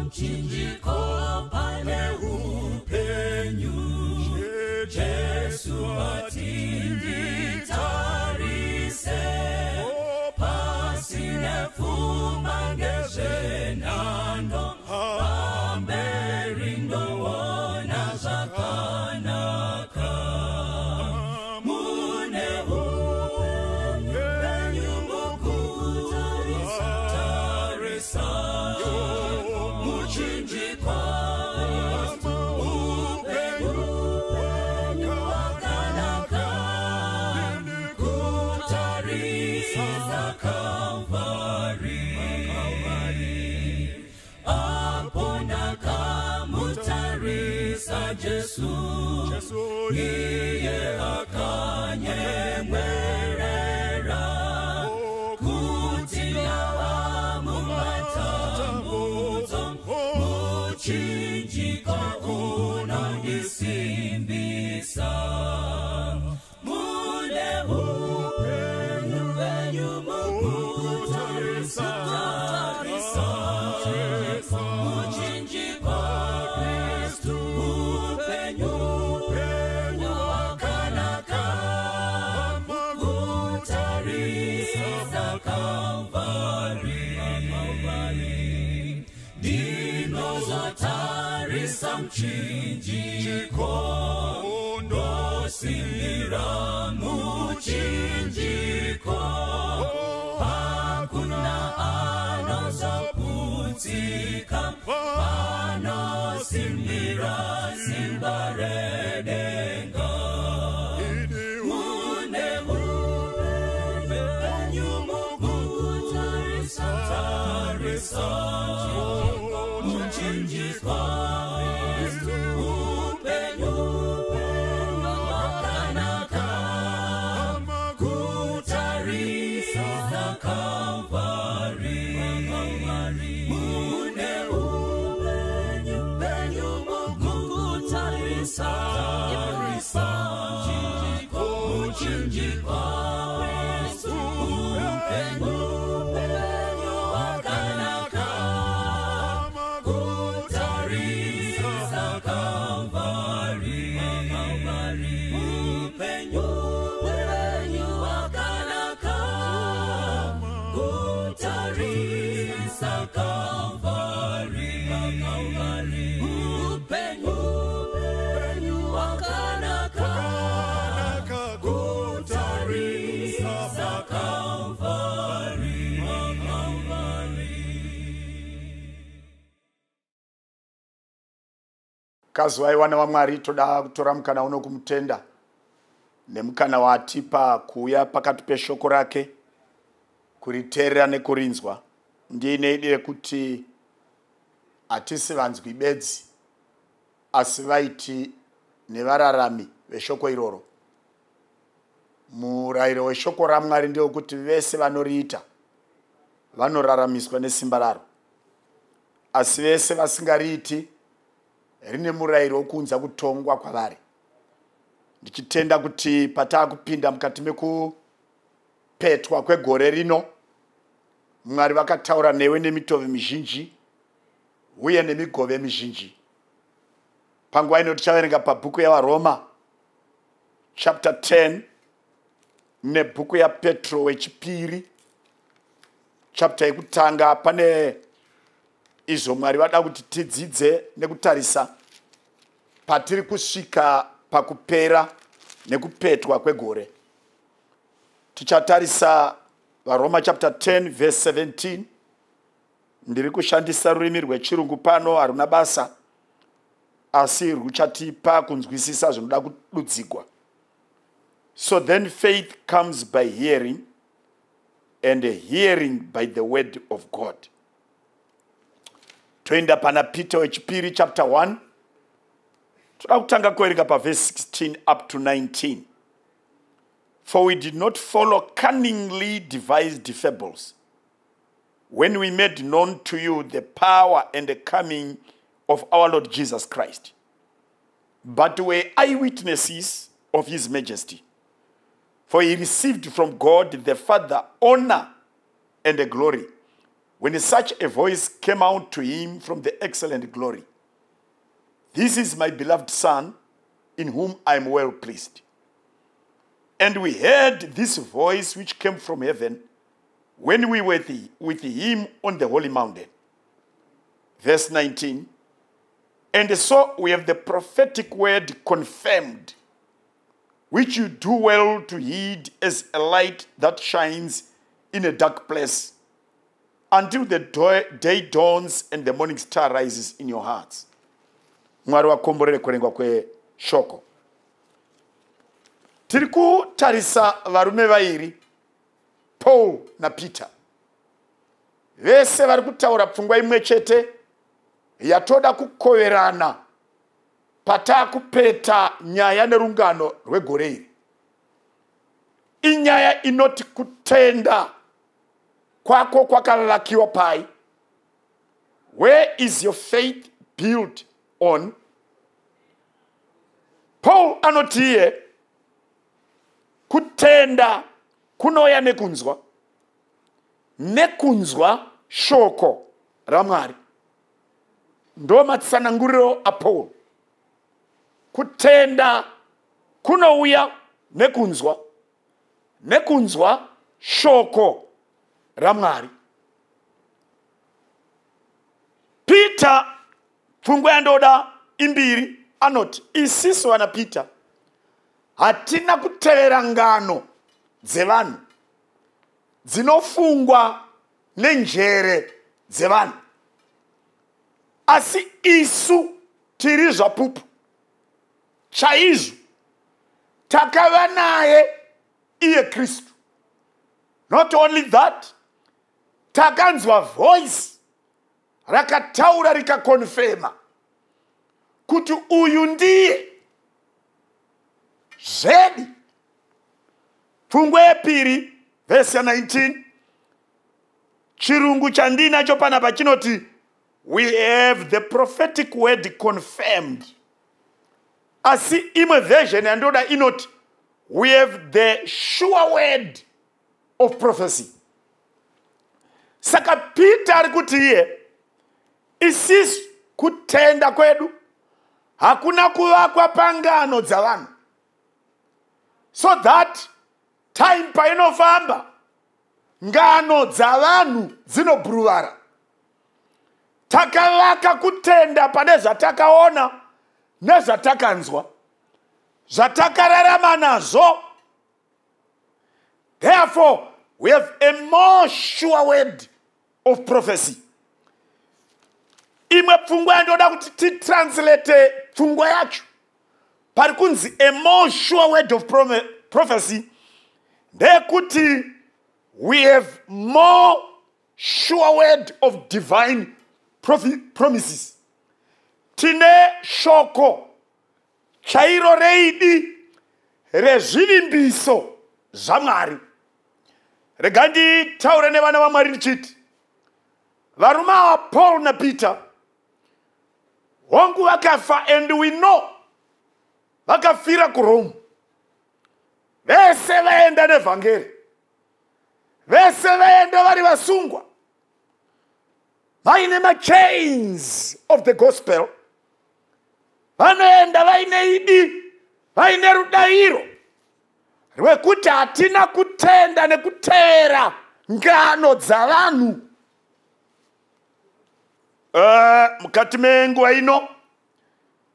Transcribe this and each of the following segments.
Pamuchinjiko pane upenyu. Jesu atinditarise pasine pfuma ngezvenhando, pamberi ndoona zvakanaka. Mune upenyu mukutarisa tarisa muchinjikwa, upenyu wakanaka kutarisa Kalvari. Apo ndakamutarisa Jesu, iye akanyemwerera kuti ndava mumatambudzo, muchinjiko unondisimbisa. Mune upenyu penyu mukutarisa tarisa muchinjikwa, upenyu wakanaka kutarisa Kalvari. Ndinozotarisa muchinjiko, ndosimbira muchinjiko, hakuna anozoputsika panosimbira simba redenga. Mune upenyu mukutarisa tarisa muchinjikwa, upenyu wakanaka kutarisa Kalvari. Mune upenyu penyu mukutarisa tarisa muchinjikwa, upenyu wakanaka kutarisa Kalvari. Upenyu wakanaka kutarisa Kalvari. Upenyu wakanaka kutarisa Kalvari. Kazuva ivana vaMwari, toda kutora mukana uno kumutenda nemukana waatipa kuuya pakati peshoko rake, kuriteerera nekurinzwa. Ndiine idi rekuti hatisi vanzwi bedzi, asi vaiti nevararami veshoko iroro. Murayiro weshoko raMwari ndewekuti vese vanoriita vanoraramiswa nesimba raro, asi vese vasingariiti rine murayiro wokuunza kutongwa kwavari. Ndichitenda kuti pataakupinda mukati mekupetwa kwegore rino, Mwari vakataura newe nemitove mizhinji uye nemigove mizhinji. Panguva ino tichaverenga pabhuku yaVaRoma chapter 10 nebhuku yaPetro wechipiri chapter yekutanga. Pane izvo Mwari vada kuti tidzidze nekutarisa patiri kusvika pakupera nekupetwa kwegore. Tichatarisa VaRoma chapter 10 verse 17. Ndiri kushandisa rurimi rwechirungu pano, haruna basa, asi ruchatipa kunzwisisa zvinoda kududzigwa. So then faith comes by hearing, and hearing by the word of God. Toenda pana Peter wechipiri chapter 1. Toda kutanga kuverenga pavhesi 16 up to 19. For we did not follow cunningly devised fables when we made known to you the power and the coming of our Lord Jesus Christ, but were eyewitnesses of his majesty. For he received from God the Father honor and the glory when such a voice came out to him from the excellent glory, "This is my beloved Son, in whom I am well pleased." And we heard this voice which came from heaven when we were with him on the holy mountain. Verse 19, and so we have the prophetic word confirmed, which you do well to heed as a light that shines in a dark place, until the day dawns and the morning star rises in your hearts. Mwari wakomborere kuverengwa kweshoko. Tiri kutarisa varume vairi, Paul naPeter. Vese vari kutaura pfungwa imwe chete yatoda kukoverana pataakupeta nyaya nerungano rwegore iri. Inyaya inoti kutenda kwako kwakavakiwa pai. Where is your faith built on? Paul anoti iye kutenda kunouya nekunzwa, nekunzwa shoko raMwari. Ndo matsananguriro aPaul. Kutenda kunouya nekunzwa, nekunzwa shoko raMwari. Peter, pfungwa yandoda imbiri, anoti isisu vana Peter hatina kutevera ngano dzevanhu dzinofungwa nenjere dzevanhu, asi isu tiri zvapupu chaizvo, takava naye iye Kristu. Not only that, takanzwa voice rakataura rikakonfema kuti uyu ndiye zvedi. Pfungwa yepiri, vhesi ya19, chirungu chandinacho panapa chinoti we have the prophetic word confirmed, asi imwe version yandoda inoti we have the sure word of prophecy. Saka Peter ari kuti iye isisu kutenda kwedu hakuna kuvakwa pangano dzavanhu, so that time painofamba ngano dzavanhu dzinobhuruvara. Takavaka kutenda pane zvatakaona nezvatakanzwa, zvatakararama nazvo. Therefore we have a more sure word of prophecy. Imwe pfungwa yandoda kuti titranslate pfungwa yacho pari kunzi a more sure word of prophecy ndeyekuti we have more sure word of divine promises. Tine shoko chairo reidi rezvivimbiso zvaMwari. Rega nditaure nevana vaMwari ndichiti varume ava Paul naPeter hongu vakafa, and we know vakafira kuRome. Vese vaenda nevhangeri, vese vaenda vari vasungwa vaine machains of the gospel. Vanoenda vaine idi, vaine rudayiro rwekuti hatina kutenda nekutevera ngano dzavanhu. Mukati menguva ino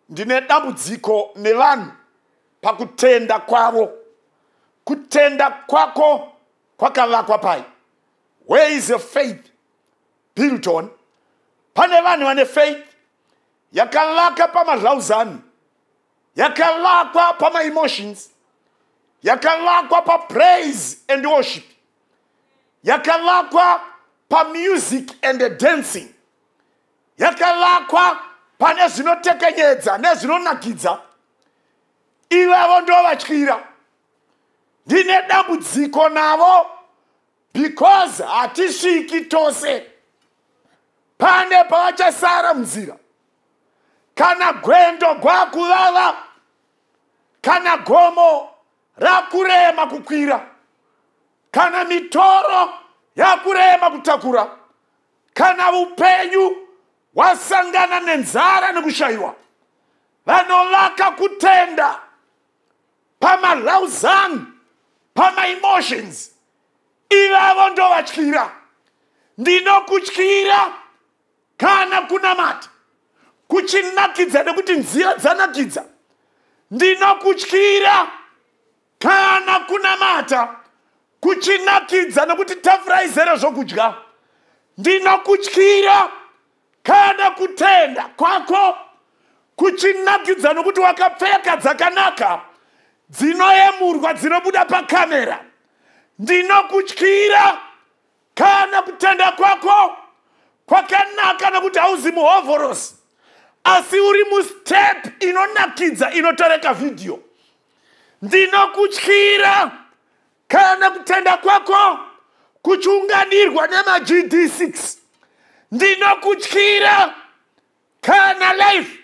ndine dambudziko nevanhu pakutenda kwavo. Kutenda kwako kwakavakwa pai? Where is your faith built on? Pane vanhu vane faith yakavaka pamadlauzani, yakavakwa pamaemotions, yakavakwa papraise and worship, yakavakwa pamusic and dancing, yakavakwa pane zvinotekenyedza nezvinonakidza. Ivavo ndo vatyira. Ndine dambudziko navo because hatisviki tose. Pane pavachasara munzira kana gwendo gwakuvava, kana gomo rakurema kukwira, kana mitoro yakurema kutakura. Kana upenyu hwasangana nenzara nekushayiwa, vanovaka kutenda pamalauzang, pamaemotions, ivavo ndovatyira. Ndinokutyira kana kunamata kuchinakidza nekuti nzira dzanakidza. Ndinokutyira kana kunamata kuchinakidza nekuti tafura izere zvokudya. Ndinokutyira kana kutenda kwako kuchinakidza nokuti wakapfeka dzakanaka dzinoyemurwa, dzinobuda pakamera. Ndinokutyira kana kutenda kwako kwakanaka nokuti hauzi muhovhorosi, asi uri mustep inonakidza inotoreka vhidhiyo. Ndinokutyira kana kutenda kwako kuchiunganirwa nemaGD6. Ndinokutyira kana life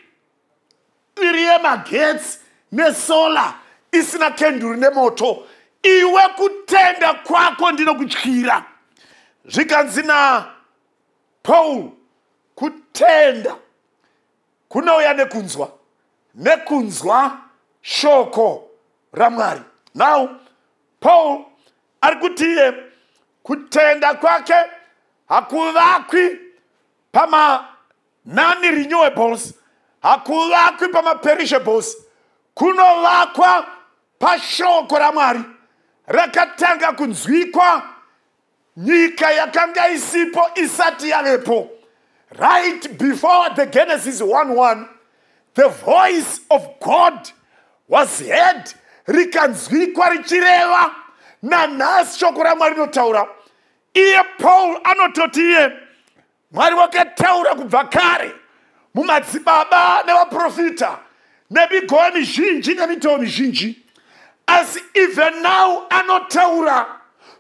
iri yemagetsi nesolar, isina kenduru nemoto. Iwe kutenda kwako ndinokutyira. Zvikanzi naPaul, kutenda kunouya nekunzwa, nekunzwa shoko raMwari. Now Paul ari kuti iye kutenda kwake hakuvakwi pama non renewables, hakuvakwi pamaperishables, kunovakwa pashoko raMwari rakatanga kunzwikwa nyika yakanga isipo isati yavepo. Right before the Genesis 1:1, the voice of God was heard, rikanzwikwa richireva. Nanhasi shoko raMwari rinotaura. Iye Paul anototi iye Mwari wakataura kubva kare mumadzibaba nevaprofita nemigova mizhinji nemitoo mizhinji, asi even now anotaura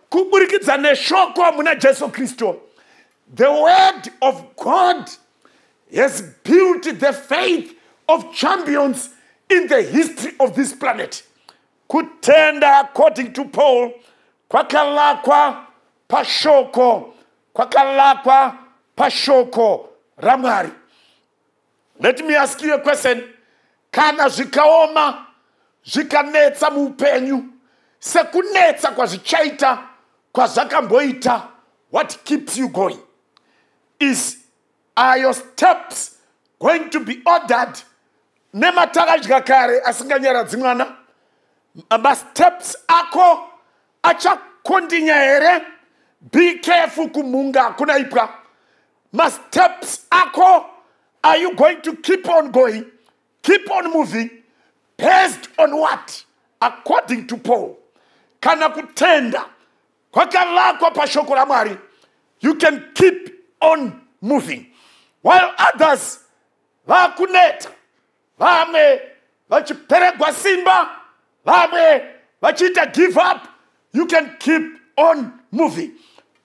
kuburikidza neshoko muna Jesu Kristu. The word of God has built the faith of champions in the history of this planet. Kutenda, according to Paul, kwakavakwa pashoko, kwakavakwa pashoko raMwari. Let me ask you a question. Kana zvikaoma, zvikanetsa muupenyu sekunetsa kwazvichaita, kwazvakamboita, what keeps you going? Is are your steps going to be ordered nematakadya kare asinganyaradzi mwana? Masteps ako achakondinya here? Be careful, kumhunga hakuna ipwa. Masteps ako, are you going to keep on going, keep on moving based on what? According to Paul, kana kutenda kwakavakwa pashoko raMwari, you can keep on moving while others vakuneta, vamwe vachiperegwa simba, vamwe vachiita give up. You can keep on moving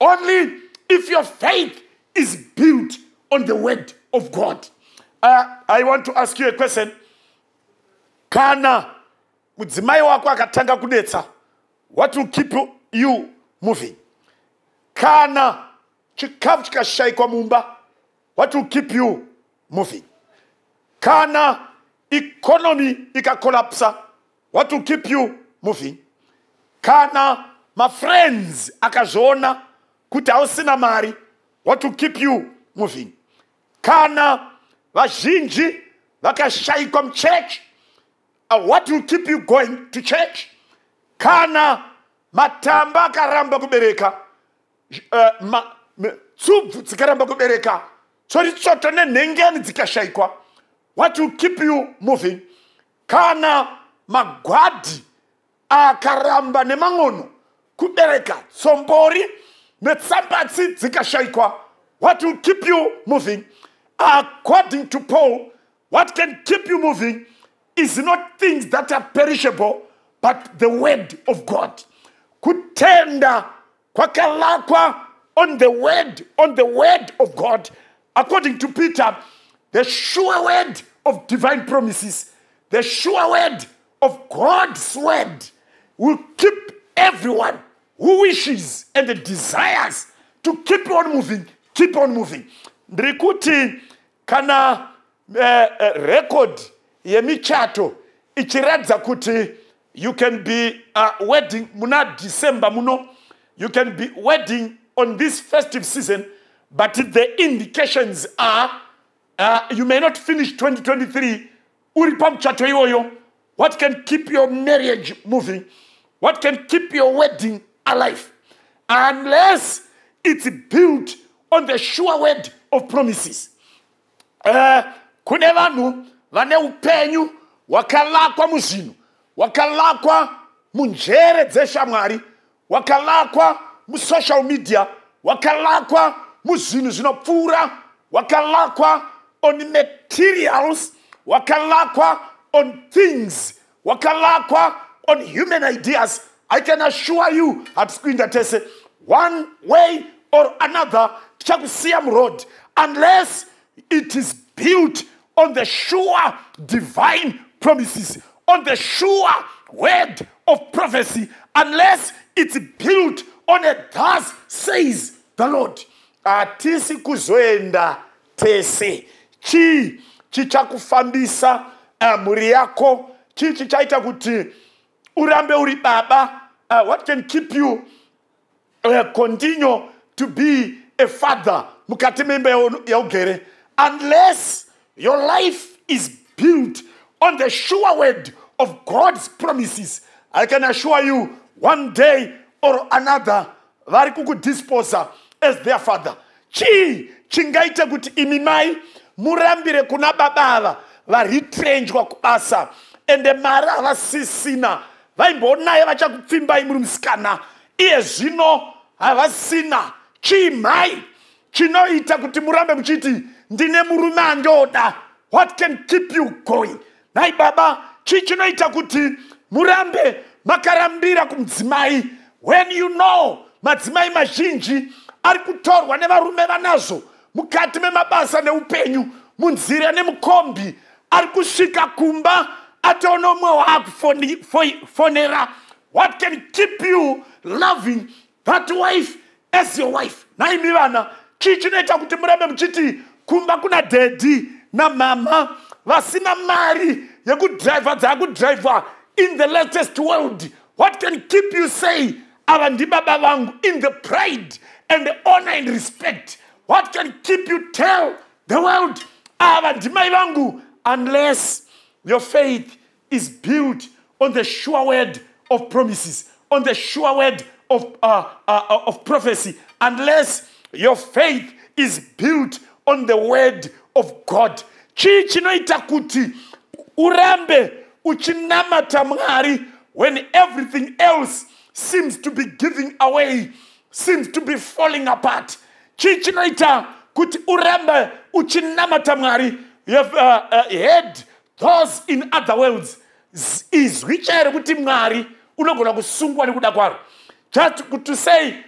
only if your faith is built on the word of God. I want to ask you a question. Kana mudzimai wako akatanga kunetsa, what will keep you moving? Kana chikafu chikashayikwa mumba, what will keep you moving? Kana economy ikakolapsa, what will keep you moving? Kana mafriends akazviona kuti hausina mari, what will keep you moving? Kana vazhinji vakashayikwa muchechi, what will keep you going to church? Kana matamba akaramba kubereka, tsubvu dzikaramba kubereka, tsoritsoto nenhengeni dzikashayikwa, what will keep you moving? Kana magwadhi akaramba neman'ono kubereka, tsombori netsambatsi dzikashayikwa, what will keep you moving? According to Paul, what can keep you moving is not things that are perishable, but the word of God. Kutenda kwakavakwa on the word, on the word of God. According to Peter, the sure word of divine promises, the sure word of God's word will keep everyone who wishes and desires to keep on moving. Keep on moving. Ndiri kuti kana record yemichato ichiratidza kuti you can be wedding muna December muno, you can be wedding on this festive season, but the indications are you may not finish 2023 uri pamuchato iwoyo. What can keep your marriage moving? What can keep your wedding alive? Unless it's built on the sure word of promises. Kune vanhu vane upenyu hwakavakwa muzvinhu, hwakavakwa munjere dzeshamwari, hwakavakwa musocial media, hwakavakwa muzvinhu zvinopfuura, hwakavakwa on materials, hwakavakwa on things, hwakavakwa on human ideas. I can assure you, hatisi kuinda tese. One way or another tichakusiya muroad unless it is built on the sure divine promises, on the sure word of prophecy, unless it's built on a "Thus says the Lord." Hatisi kuzoenda tese. Chii chichakufambisa mhuri yako? Chii chichaita kuti urambe uri baba? What can keep you continue to be a father mukati memba yaugere unless your life is built on the sure word of God's promises? I can assure you, one day or another vari kukudisposa as their father. Chii chingaita kuti imi mai murambire kuna baba ava varetrenchwa kubasa, ende mari havasisina? Vaimbonaye vachakupfimbai muri musikana, iye zvino havasina. Chii mhai chinoita kuti murambe muchiti ndine murume andoda? What can keep you going? Nhai baba, chii chinoita kuti murambe makarambira kumudzimai when you know madzimai mazhinji ari kutorwa nevarume vanazvo mukati memabasa neupenyu, munzira nemukombi, ari kusvika kumba atoona umwe waakufonera? What can keep you loving that wife as your wife? Naimi vana, chii chinoita kuti murambe muchiti kumba kuna daddy namama vasina mari yekudhiraivha dzaakudhiraivha in the latest world? What can keep you say, "Ava ndibaba vangu," in the pride and the honor and respect? What can keep you tell the world, "Ava ndimai vangu," unless your faith is built on the sure word of promises, on the sure word of prophecy, unless your faith is built on the word of God? Chii chinoita kuti urambe uchinamata Mwari when everything else seems to be giving away, seems to be falling apart? Chii chinoita kuti urambe uchinamata Mwari? You have heard those in other worlds, izwi chairo kuti Mwari unogona kusungwa nekuda kwaro. Just to say,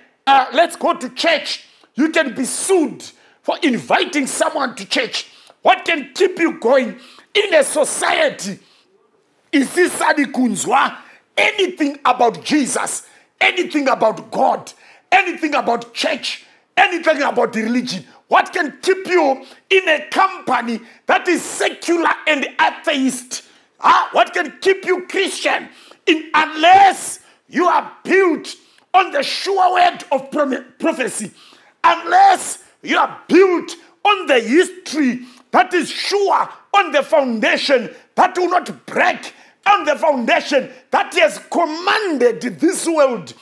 "Let's go to church," you can be sued for inviting someone to church. What can keep you going in a society isisadi kunzwa anything about Jesus, anything about God, anything about church, anything about the religion? What can keep you in a company that is secular and atheist? Huh? What can keep you Christian in, unless you are built on the sure word of prophecy, unless you are built on the history that is sure, on the foundation that will not break, on the foundation that has commanded this world,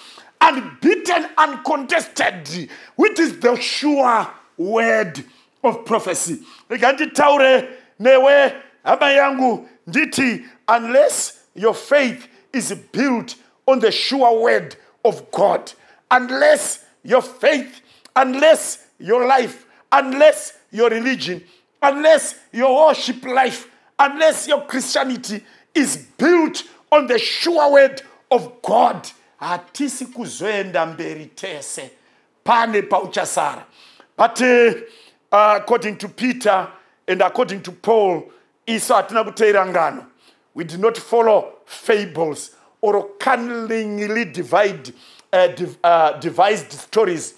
unbeaten, uncontested, which is the sure word of prophecy? Rega nditaure newe, hama yangu, nditi unless your faith is built on the sure word of God, unless your faith, unless your life, unless your religion, unless your worship life, unless your Christianity is built on the sure word of God, hatisi kuzoenda mberi tese. Pane pauchasara. But according to Peter and according to Paul, isu hatina kuteera ngano. We did not follow fables or cunningly devised stories.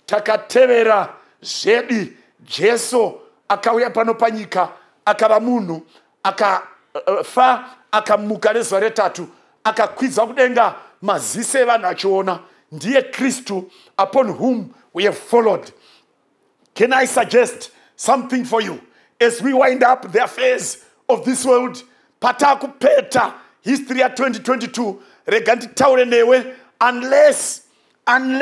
Takatevera Zvedi Jesu akauya pano panyika, akava munhu, akafa, akamuka nezuva retatu, akakwidza kudenga maziso evanhu achiona. Ndiye Kristu upon whom we have followed. Can I suggest something for you as we wind up the affairs of this world? Patakupeta history ya2022, rega nditaure newe. Unless, and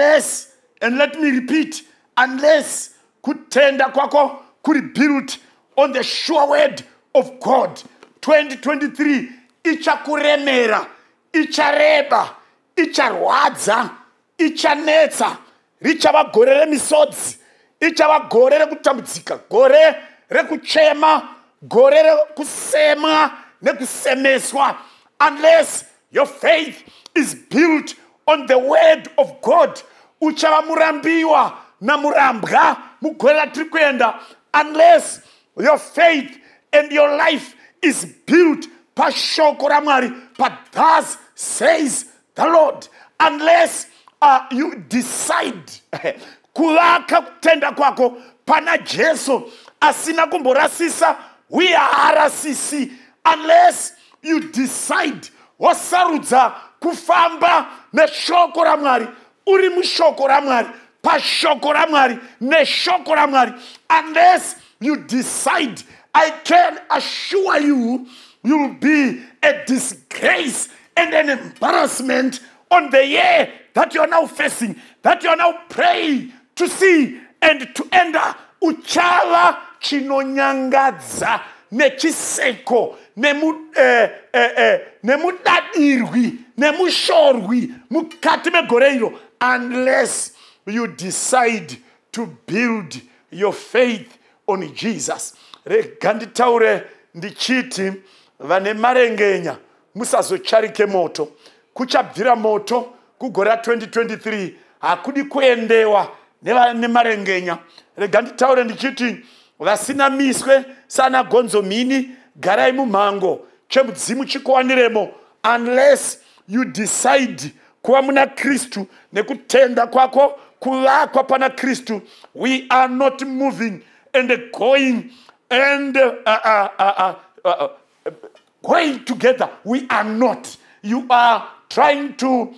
let me repeat, unless kutenda kwako kuri built on the sure word of God, 2023 ichakuremera, ichareba, icharwadza, ichanetsa. Richava gore remisodzi, ichava gore rekutambudzika, gore rekuchema, gore rekusemwa nekusemeswa, unless your faith is built on the word of God. Uchava murambiwa namurambwa mugore ratiri kuenda, unless your faith and your life is built pashoko raMwari, pa "Thus says the Lord", unless you decide kuvaka kutenda kwako pana Jesu asina kumborasisa uye haarasisi, unless you decide, wasarudza kufamba neshoko raMwari, uri mushoko raMwari, pashoko raMwari, neshoko raMwari, unless you decide, I can assure you, you'll be a disgrace and an embarrassment on the year that you are now facing, that you are now praying to see and to enter. Uchava chinonyangadza nechiseko nemudadirwi nemushorwi mukati megore iro, unless you decide to build your faith on Jesus. Rega nditaure ndichiti, vane marengenya, musazocharike moto. Kuchabvira moto kugore ra2023, hakudi kuendewa nevane marengenya. Rega nditaure ndichiti, vasina miswe sana gonzomhini, garai mumhango, chemudzimu chikuwaniremo, unless you decide kuva muna Kristu nekutenda kwako kuvakwa pana Kristu. We are not moving and going and going together. We are not. You are trying to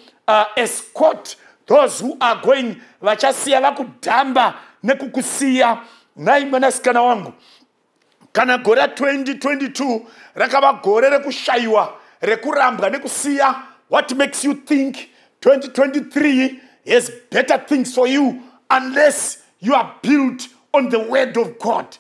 escort those who are going. Vachasiya vakudhamba nekukusiya. Nhai mwanasikana wangu, kana gore ra2022 rakava gore rekushayiwa, rekurambwa nekusiya, what makes you think 2023 has better things for you, unless you are built on the word of God?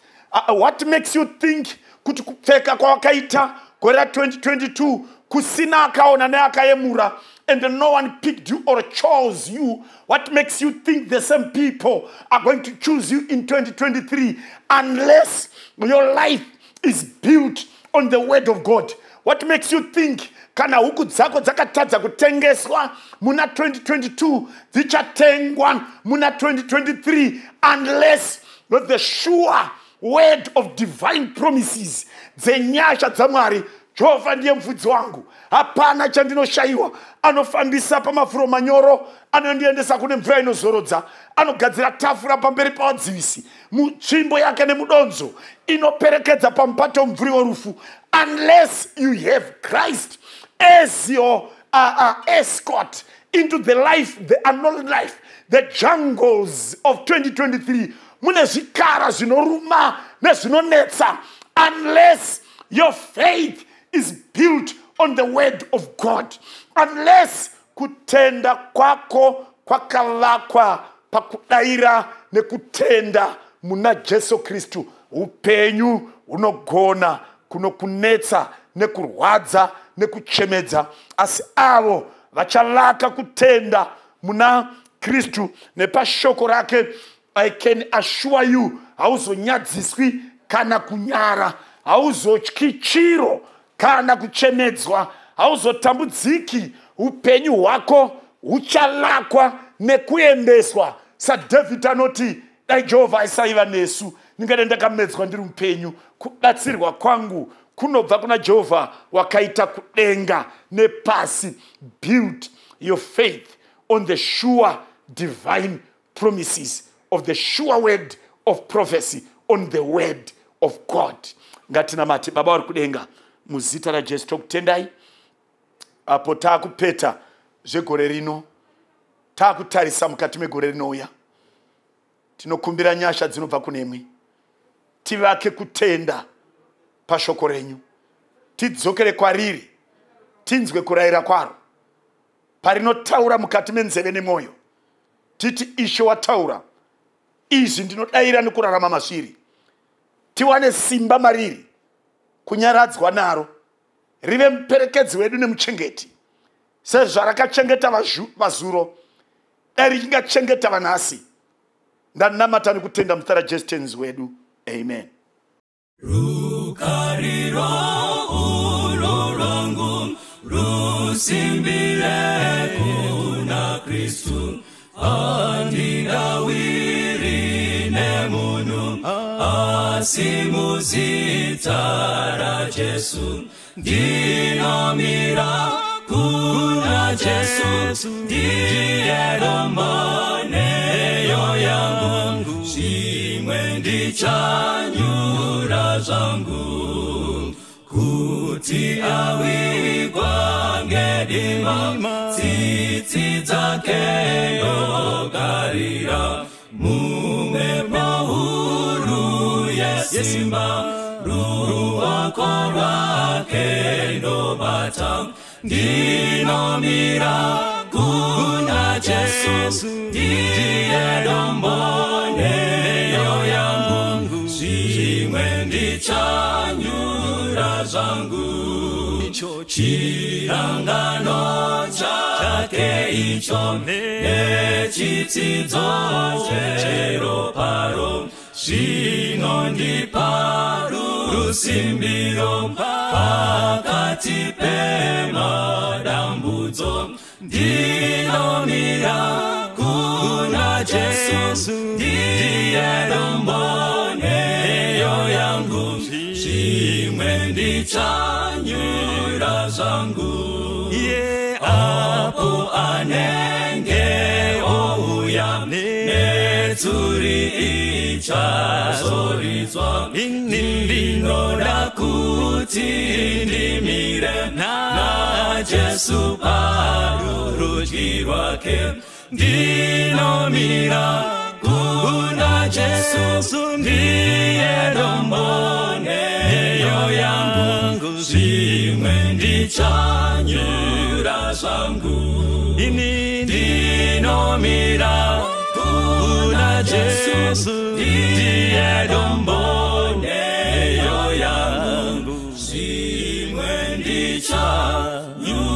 What makes you think kuti kupfeka kwawakaita gore ra2022, kusina akaona neakayemura, and no one picked you or chose you, what makes you think the same people are going to choose you in 2023, unless your life is built on the word of God? What makes you think kana huku dzako dzakatadza kutengeswa muna 2022, dzichatengwa muna 2023, unless with the sure word of divine promises dzenyasha dzaMwari? Jehovha ndiye mufudzi wangu, hapana chandinoshayiwa. Anofambisa pamafuro manyoro, anondiendesa kune mvura inozorodza, anogadzira tafura pamberi pavadzivisi, mutsvimbo yake nemudonzo inoperekedza pamupato mumvuri werufu. Unless you have Christ as your escort into the life, the unknown life, the jungles of 2023, mune zvikara zvinoruma nezvinonetsa, unless your faith is built on the word of God, unless kutenda kwako kwakavakwa pakudayira nekutenda muna Jesu Kristu, upenyu hunogona kunokunetsa nekurwadza nekuchemedza. Asi avo vachavaka kutenda muna Kristu nepashoko rake, I can assure you, hauzonyadziswi kana kunyara, hauzotyi chiro kana kuchemedzwa, hauzotambudziki. Upenyu hwako huchavakwa nekuendeswa saDhavhidhi anoti, "Dai Jehovha aisaiva nesu, ndingadai ndakamedzwa ndiri mupenyu. Kubatsirwa kwangu kunobva kuna Jehovha wakaita kudenga nepasi." Build your faith on the sure divine promises of the sure word. of prophecy on the word of God. Ngatinamate. Baba vari kudenga, muzita raJesu tokutendai apo taakupeta zvegore rino, taakutarisa mukati megore rinouya. Tinokumbira nyasha dzinobva kunemwi, tivake kutenda pashoko renyu, tidzokere kwariri, tinzwe kurayira kwaro parinotaura mukati menzeve nemwoyo, titi Ishe wataura izvi, ndinodayira nekurarama mazviri. Tiwane simba mariri, kunyaradzwa naro, rive muperekedzi wedu nemuchengeti sezvarakachengeta vazuro, dai richingachengeta vanhasi. Ndanamata nekutenda muzita raJesu Tenzi wedu, amen. Rukariro urwo rwangu rusimbire kuna Kristu, handingawiri nemunhu, asi muzita raJesu. Ndinomira kuna Jesu, ndiye dombo neyo yangu, zvimwe ndichanyura zvangu. Kuti awigwa ngedima, tsitsi dzake ndogarira, mumhepo huru yesimba, ruoko rwake ndobata. Ndinomira kuna Jesu, ndiye dombo neyo yangu, zvimwe ndichanyura zvangu. Chirangano chake icho nechitsidzo cheroparo zvinondipa rusimbiro pakati pemadambudzo. Ndinomira kuna Jesu, ndiye dombo neyo yangu, zvimwe ndichanyura zvangu. Apo anenge ouya, netsuri ichazoridzwa, ndinoda kuti ndimire naJesu parurudyi rwake. Ndinomira kuna Jesu, ndiye dombo neyo yangu, zvimwe ndichanyura zvangu. Ndinomira kuna Jesu, ndiye dombo neyo yangu, zvimwe ndichanyura